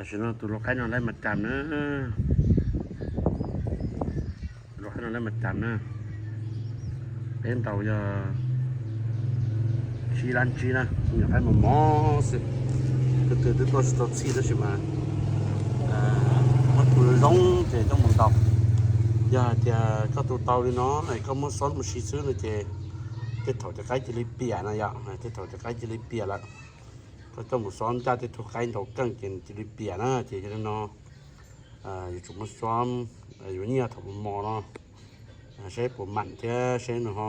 Tam sim no tus lau qaib no laib mas tas na. Lau qaib no laib mas tas na. Peb ntaus yog tsib lab tsib na, nyuam qaib mos mos xwb. Tus twg twb tuaj tsis tau txhij tab sis mas muab tus zoo ces coj mus ntaus. Yog hais tias koj tu tau li no es koj muab xob mus si xwb no ces tej thaum cov qaib cia li piam na yom, tej thaum cov qaib cia li piam lawm. Koj coj mus xob ncaj tej tug qaib ntaus keej ces nws cia li piam na, ces yog li no yuav tsum muab xob, yuav nyiaj thaum mos mos no, saib puas mam thiab saib nws ho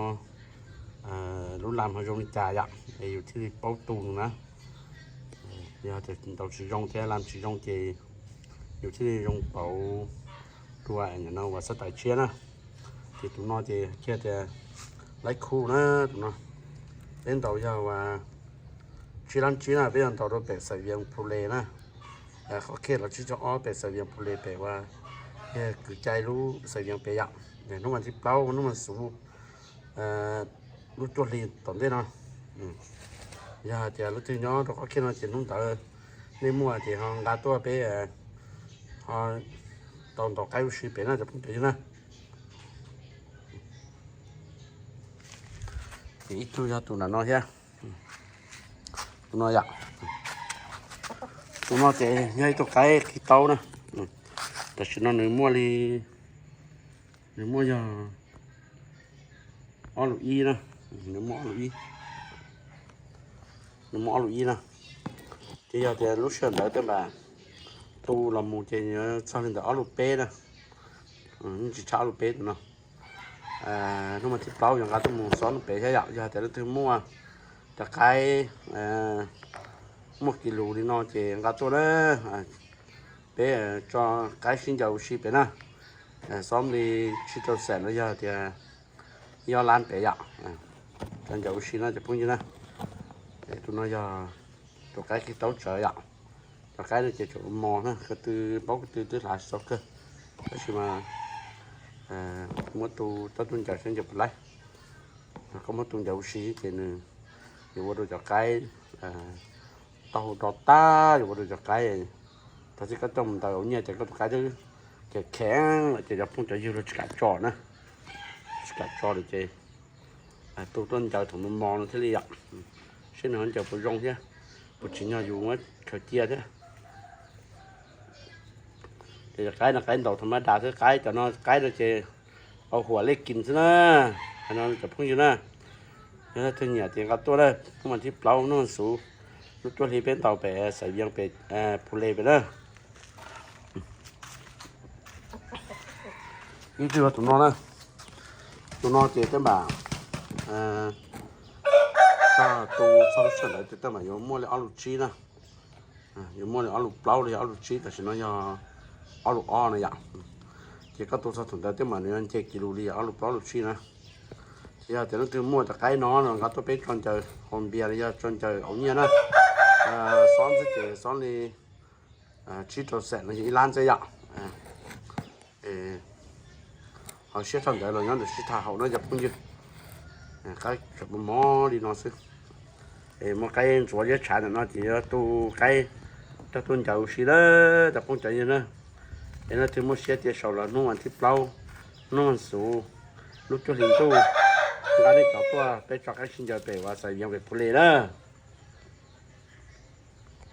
lub lam ho zoo li cas yom, es yus thiaj li paub tu nws na. Yog tias ntaus tsis zoo thiab lam tsis zoo ces yus thiaj li zoo pauv dua no uas xab tais tshiab na. Ces tus no ces thiaj tias laib khu na, tus no. Peb ntaus yog uas tsib lab tsib na, peb yog ntaus rau pem Xais Vias Phu Les na. Qhov khej los tsib caug ob pem Xais Vias Phu Les pem uas yog kwv cai lub Xais Vias pem yom. Hnub vas thib plaub hnub vas xuv lub cuaj hli tom ntej no. Yog hais tias leej twg nyob rau qhov khej no ces hnub ntawd nej muaj ces ho nqa tuaj peb ho tau ntaus qaib ua si pem na cov phooj ywg na. Ces ib tug yog tus nram no thiab. Tus no yom. Tus no ces yog ib tug qaib qhib taub na. Tam sim no nws muaj li, nws muaj yog ob lus ib na. Nws muaj ob lus ib, nws muaj ob lus ib na. Ces yog tias lub sij hawm ntawd tej npam tu los mus ces yuav txog li ntawm ob lus peb na. Tsis tshaj ob lus peb tus no. Hnub vas thib plaub yuav nqa tuaj mus xob lub pem thiab yom. Yog tias leej twg muaj cov qaib muaj kis lus li no ces nqa tuaj na, peb tso qaib sib ncaws ua si pem na. Xob li tsib rau xees no yog tias ib ob lab pem yom. Tso ncaws ua si no cov phooj ywg na. Tus no yog tus qaib qhib taub tsawv yom. Cov qaib no ces tseem mos na, ko tw paub ko tw twb hlav tsis tau kawg. Tab sis mas muab tu, tau tu ncaws saib ncaws puas laib. Koj muab tu ncaws ua si ces nws yuav ua rau cov qaib taub hau do tag, yuav ua rau cov qaib, tag txij koj coj mus ntaus ua nyiaj ces koj tus qaib twb khev khev lawm ces cov phooj cov ywg luag tsis kam tso na. Tsis kam tso lawm ces tu tuaj ncaws thaum mos mos no thiaj li yom. Seb nws ho ncaws puas zoo thiab, puas tsim nyog yus muab khaws cia thiab. Ces cov qaib no qaib ntaus thaum mab das xwb, qaib cov no qaib no ces au huam lej kis xwb na. Hais no cov phooj ywg na, yog leej twg nyiam ces nqa tuaj na, hnub vas thib plaub hnub vas xuv lub cuaj hli peb ntaus pem Xais Vias pem Phu Les pem na. Ib tug tus no na, tus no ces tej npam txog tu txog lub sij hawm ntawd ces tej npam yuav muaj li ob lus tsib na. Yuav muaj li ob lus plaub li ob lus tsib, tam sim no yog ob lus ob na yom. Ces koj tu txog thaum ntawd tej npam nws yuav nce kis lus li ob lus plaub lus tsib na. Ces yog tias leej twg muaj cov qaib no no nqa tuaj peb tso ncaws haus npias los yog tso ncaws ua nyiaj na. Xob xwb ces xob li tsib rau xees no yog ib lab ntxwb yom. Ho siab tshaj ntawd los nyob ntawm sib tham haum no cov phooj ywg. Qaib tseem mos mos li no xwb. Es muaj qaib ntxuav ziab tshav ntawm no ces yuav tu qaib coj tuaj ncaws ua si lawm cov phooj cov ywg na. Es leej twg muaj siab cia sau los hnub vas thib plaub, hnub vas xuv, lub cuaj hli ntuj, nqa nej cov tuaj peb tso qaib sib ncaws pem uas Xais Vias pem Phu Les na.